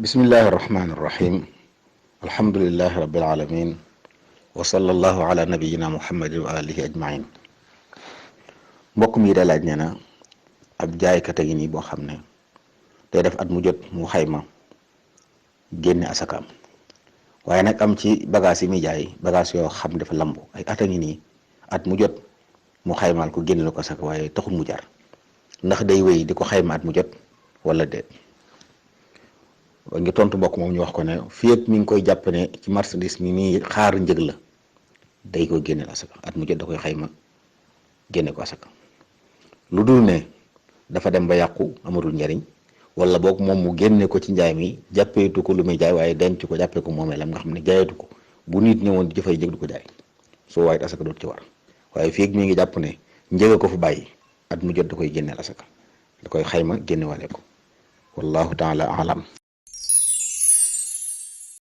bismillahi irrahmani irrahim alhamdulilahi rabbil alamin wa sallallahu ala nabiyina muhammadin wa alihi ajmain mbokk mi da laaj nee na ab jaaykat a ngi nii boo xam ne day def at mu jot mu xayma génne asakaam waaye nag am ci bagage yi muy jaay bagage yoo xam dafa lamb ay at a ngi nii at mu jot mu xaymaal ko génne la ko asaka waaye taxul mu jar ndax day wéy di ko xayma at mu jot wala déet wa ngi tontu mbokk moom ñu wax ko ne fii ak mi ngi koy jàpp ne ci marchandise mi nii xaar njëg la day ko génneel asaka at mu jot da koy xayma génne ko asaka lu dul ne dafa dem ba yàqu amatul njariñ wala boog moom mu génne ko ci njaay mi jàppeetu ko lu muy jaay waaye denc ko jàppee ko moomeelam nga xam ne jaayatu ko bu nit ñëwoon di jëfay njëg du ko jaay soo waaye asaka doot ci war waaye fii ak mi ngi jàpp ne njëga ko fa bàyyi at mu jot da koy génneel asaka da koy xayma génne wale ko wallahu taala alam